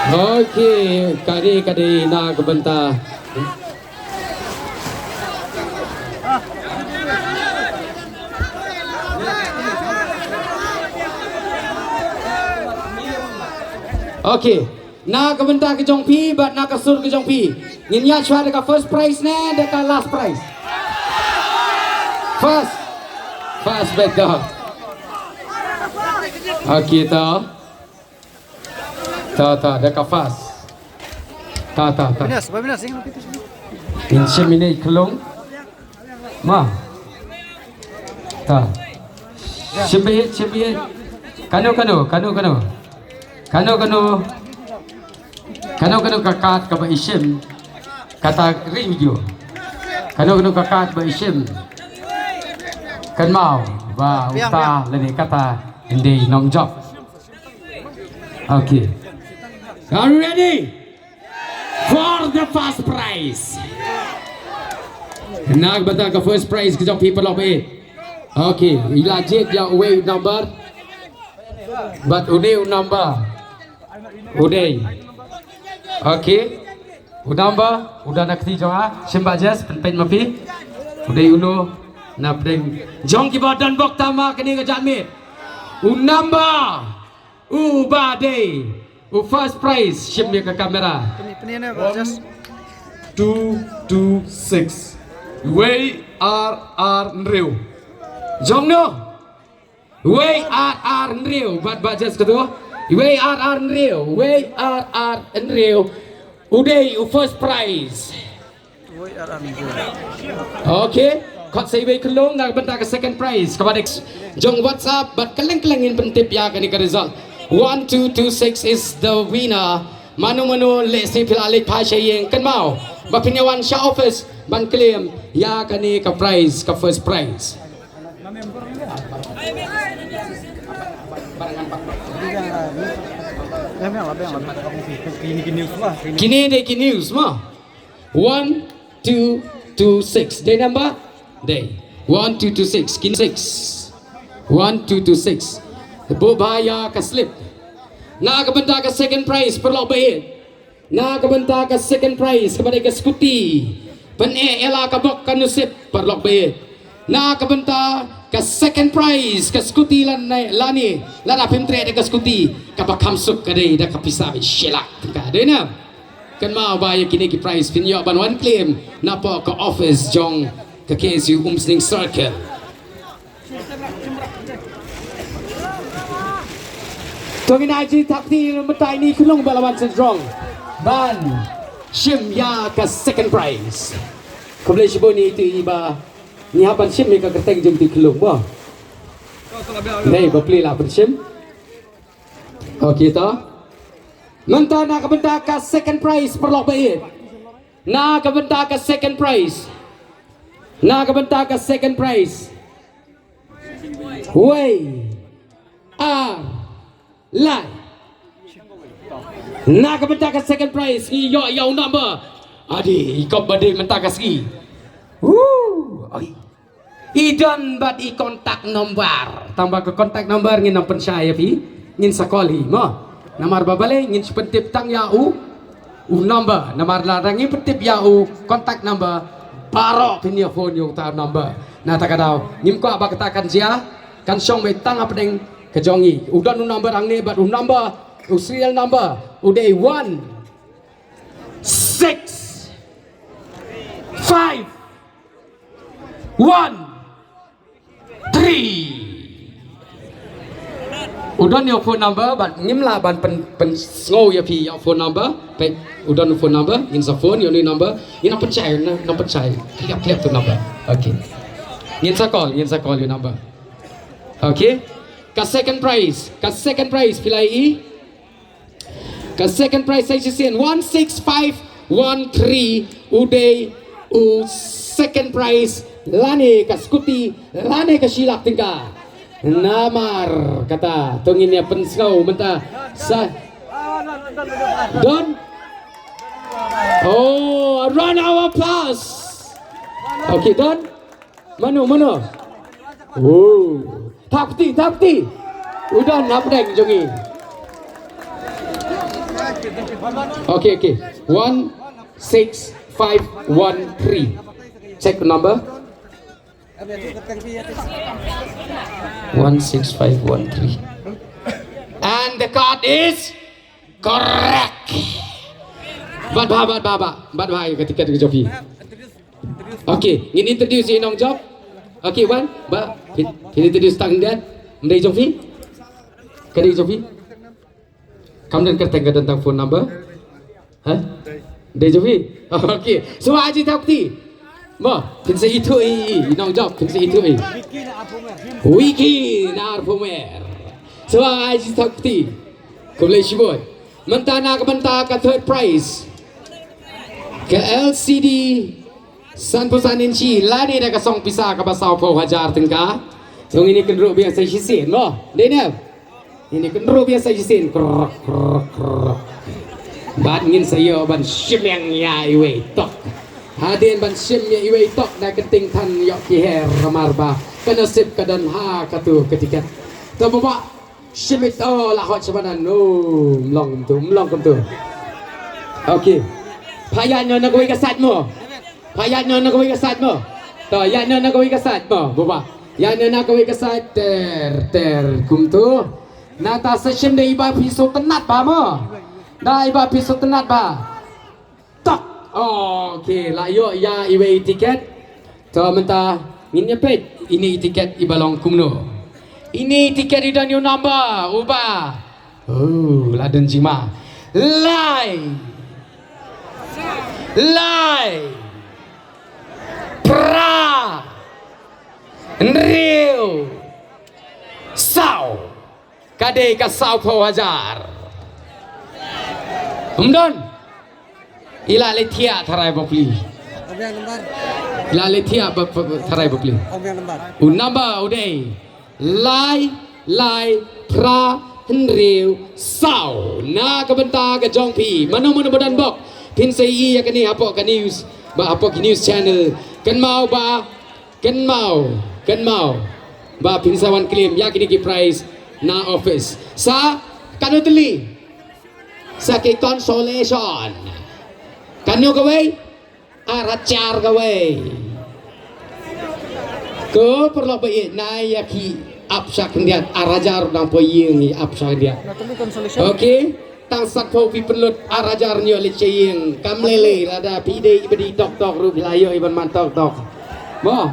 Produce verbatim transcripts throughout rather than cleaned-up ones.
Okay, kane ka dei na ka bynta. Okay, na ka bynta ka jong phi bad na ka sur ka jong phi, ngin ïa shuwa da ka first prize ne da ka last prize? First. First, better. Okay, ta. Ta, ta, da ka first. Ta, ta, ta. Binas, ba binas, ing. Insya mine kelong. Ma. Ta. Shim beit, shim beit. Kano, kano, kano, kano. Kano, kano. Kano, kano ka kad kaba i shim. Kata ring ju. Kano, kano ka kad ba i shim. Kan mau. Ba, uta, lani kata. Hindi, nong jop. Okay. Are you ready for the first prize? Na ka bynta ka first prize ka jong phi paralok ba ïeit. Okay, i la jied ïa uwei u number. Bad une u number. U dei. Okay. U number, u don ha kti jong nga, shim ba jes, pynpeit ma phi. U dei uno, na pdeng. Jong kiba don bok tama kane ka janmiet. U number. U ba dei. U first prize, shim ïa ka camera. Pynïa, pynïa ne, ba jes. One, two, two, six. Wei ar ar hynriew. Jong no? Wei ar ar hynriew, bad ba jes kato. Wei ar ar hynriew, wei ar ar hynriew. U dei u first prize. Wei ar ar hynriew. Okay. Kot sei wei kelong na ka bynta ka second prize. Kaba dei jong WhatsApp, bad kylleng kylleng ngin pyntip ïa kane ka result. One two two six is the winner. Mano mano leh snieh phi la leit phai sha ïing, kynmaw ba phin ïa wan sha office ban claim ïa kane ka prize, ka first prize. Kine dei ki news ma. One two two six. Dei number? Dei. One two two six. Kine six. One two two six. Buh bha ïa ka slip. Na ka bynta ka second prize, paralok ba ïeit. Na ka bynta ka second prize, kaba dei ka scooty. Pyneh ïa la ka bok ka nusip, paralok ba ïeit. Na ka bynta ka second prize, ka scooty lane, lane, lada phim treh da ka scooty, kaba kham suk ka dei da ka pisa ba shi lak tyngka, dei ne? Kynmaw ba ïa kine ki prize phin ïoh ban wan claim napoh ka office jong ka K S U Umsning Circle. To ngin ai jingthap kti mynta ïa i Khunlung ba la wan sha jrong ban shim ïa ka second prize. Khublei shibun ïa ito iba ngi hap ban shim ïa ka kyrteng jong i Khunlung mo. Nei ba plie la ban shim. Okay to. Mynta na ka bynta ka second prize, paralok ba ïeit. Na ka bynta ka second prize. Na ka bynta ka second prize. Wei. Ar. Lai. Na ka bynta ka second prize ngi ïoh ïa u number. Adi, i kop ba dei mynta ka sngi. Woo. Ai. I don bad i contact number. Tang ba ka contact number ngin ym pynshai ïa phi. Ngin sa call hi mo. Namar ba balei ngin sa pyntip tang ïa u, u number. Namar lada ngin pyntip ïa u contact number, baroh phin ïa phone ïa uta u number. Na kata ka daw ngim kwah ba kata kan jia, kan shong beit tang hapdeng ka jong ngi. U don u number hangne bad u number, u serial number u dei one six five one three. U don ïa u phone number bad ngim lah ban pyn, pynsngew ïa phi ïa u phone number. Peit, u don u phone number, ngin sa phone ïa u number. Ngin ym pynshai, ngin ym pynshai. Kliap, kliap tu number. Okay. Ngin sa call, ngin sa call ïa u number. Okay. Ka second prize, ka second prize phi la ïohi. Ka second prize sa shisien one six five one three, u dei u second prize lane ka scooty lane ka shi lak tyngka. Namar kata to ngin ïa pynsngew mynta sa don. Oh, a round of applause. Okay, don. Mano, mano? Oh. Thap kti, thap kti. U don hapdeng jong ngi. Okay, okay. One six five one three. Check number. One six five one three. And the card is correct. Bat ba, bat ba, bat ba, bat ba, ka tiket ka jong phi. Okay, ngin introduce ïa i nongjop. Okay, wan, ba, phin, phin introduce tang dat. Ym dei jong phi? Ka dei jong phi? Kam don kyrteng, ka don tang phone number. Ha? Dei jong phi? Okay. Sngewbha ai jingthaw kti. Mo, phin sa ithuh i, i, i nongjop, phin sa ithuh i. Wiki Narpumer. Sngewbha ai jingthaw kti. Khublei shibun. Mynta na ka bynta ka third prize, ka L C D sanphew san inchi lane da ka song pisa kaba sawphew hajar tyngka. To ngin ïa kynruh biang sa shisien mo. Dei ne? Ngin ïa kynruh biang sa shisien. Krok, krok, krok. Bad ngin sa ïoh ban shim ïa iwei tok. Hadien ban shim ïa iwei tok da ka tyngkhan ïoh ki her, namar ba ka nasib ka don ha katu ka tiket. To baba. Shimit, oh, la hot shabanan. Oh, mlong kumtu, mlong kumtu. Okay. Pha ïaid noh na kawei ka side mo. Pha ïaid noh na kawei ka side mo. To, ïaid noh na kawei ka side mo, baba. Ïaid noh na kawei ka side, ter, ter, kumtu. Nangta sa shim da iba phi sngewtynnat ba mo. Da iba phi sngewtynnat ba. Tok. Oh, okay, la ïoh ïa iwei i tiket. To mynta ngin ïa peit ine i tiket iba long kumno. Ine i tiket i don ïa u number uba, oh, la don jingma. Lai. Lai. Phra. Hynriew. Saw. Ka dei ka sawphew hajar. Ym don. I la leit thiah tharai bapli. Ong biang number. I la leit thiah ba, ba, ba, tharai bapli. Ong biang number. U number u dei lai, lai, phra, hynriew, saw. Na ka bynta ka jong phi. Mano mano ba don bok, phin sa ïohi ïa kane hapoh ka news. Ba hapoh ki news channel. Kynmaw ba Kynmaw, kynmaw ba phin sa wan claim ïa kine ki prize na office. Sa katno tylli? Sa ki consolation. Katno kawei? Ar hajar kawei. Ko paralok ba ïeit, nai ïa ki ap sha khyndiat, ar hajar dang poi ïing, ïa ap sha khyndiat. Okay. Tang sanphew phi pynlut, ar hajar ñiew leit sha ïing. Kam lei lei, lada phi dei iba dei doktor ruh phi la ïoh iban man doktor. Mo.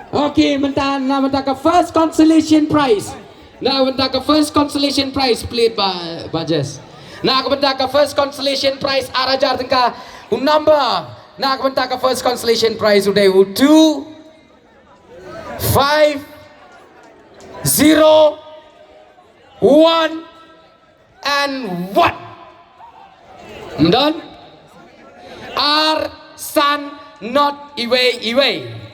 Okay, mynta na mynta ka first consolation prize. Na mynta ka first consolation prize played by, by Jess. Na ka mynta ka first consolation prize ar hajar tyngka. U number. Na ka mynta ka first consolation prize u dei u two five zero one and one. Ym don? Ar san not iwei iwei.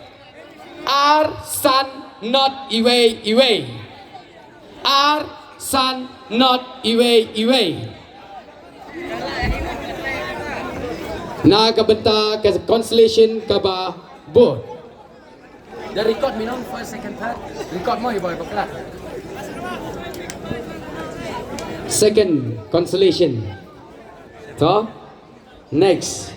Ar san not iwei iwei. Ar san not iwei iwei. Na ka bynta ka consolation kaba bud. Da record mi nong first, second, third. Record mo, i boy bakla. Second consolation. To. Next.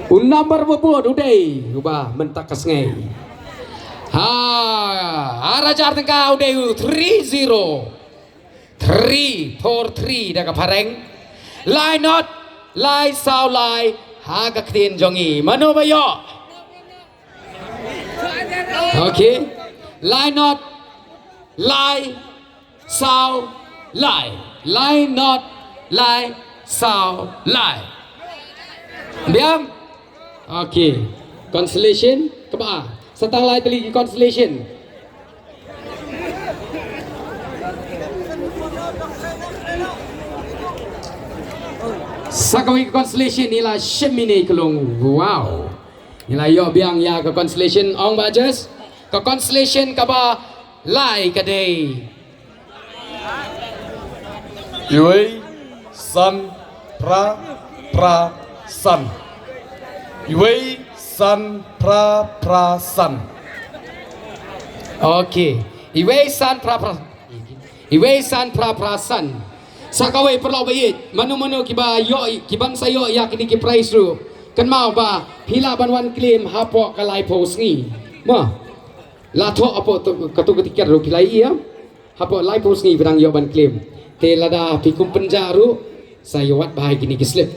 U number ba bud u dei uba mynta ka sngi. Ha, ar hajar tyngka u dei u three zero three four three da ka phareng. Lai not, lai saw lai, ha ka ktien jong ngi. Mano ba ïoh? Okay. Lai not, lai saw lai. Lai not, lai saw lai. Biang? Okay. Consolation kaba. Sa tang lai tylli ki consolation. Sa kawei ka consolation ngi la shim ïa ine i klung. Wow. Ngi la ïoh biang ïa ka consolation, ong ba Jess. Ka consolation kaba lai ka dei. Iwei san phra phra san. Iwei san phra phra san. Okay. Iwei san phra phra. Iwei san phra phra san. Sa kawei paralok ba ïeit, mano mano kiba ïoh, kiban sa ïoh ïa kine ki prize ruh, kynmaw ba phi lah ban wan claim hapoh ka laiphew sngi. Mo. La thoh hapoh tu, katu ka tiket ruh phi la ïoh ïa. Hapoh laiphew sngi phi dang ïoh ban claim. Te lada phi kum pynjah ruh, sa ïoh wad bha ïa kine ki slip.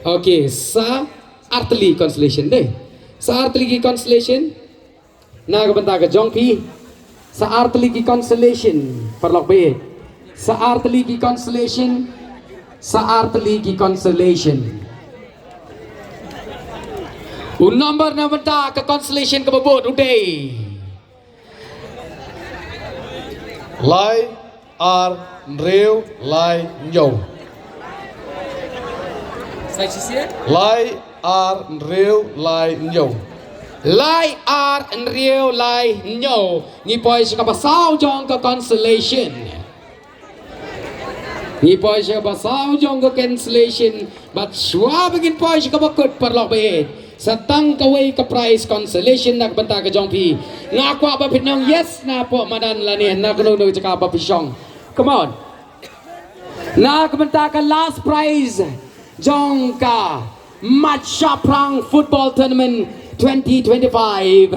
Okay, sa artylli consolation de. Sa artylli ki consolation. Na ka bynta ka jong phi. Sa artylli ki consolation. Paralok ba ïeit. Sa artylli ki consolation. Sa artylli ki consolation. U number na bynta ka consolation kaba bud u dei lai ar hynriew lai hynñiew. Sa shisien? Lai ar hynriew lai hynñiew. Lai ar hynriew lai hynñiew. Ngi poi sha kaba saw jong ka consolation. Ngi poi sha kaba saw jong ka consolation. Bad shuwa ba ngin poi sha kaba kut, paralok ba ïeit, sa tang kawei ka prize consolation na ka bynta ka jong phi. Nga kwah ba phin ong yes napoh madan lane na kano kano ka jaka ba phi shong. Come on. Na ka bynta ka last prize jong ka Mat Shaphrang Football Tournament twenty twenty-five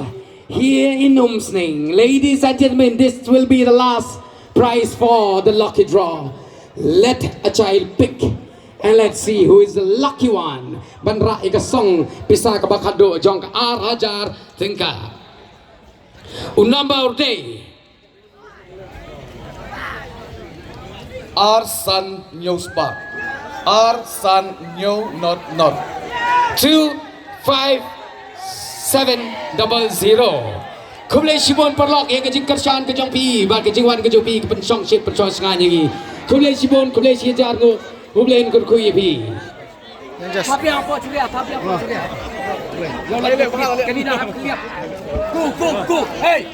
here in Umsning. Ladies and gentlemen, this will be the last prize for the lucky draw. Let a child pick and let's see who is the lucky one. Ban rah ïa ka song pisa kaba khatduh jong ka ar hajar tyngka. U number u dei ar san hynñiew spah. Ar san hynñiew not not. Two five seven double zero. Khublei shibun paralok ïa ka jingkyrshan ka jong phi bad ka jingwan ka jong phi ka pynshong shit pynshong shngaiñ ïa ngi. Khublei shibun, khublei shihajar nguh, khublei kyrkhu ïa phi. Just Tapi apa ceria, tapi apa ceria. Kali dah aku lihat. Go, go, go. Hey.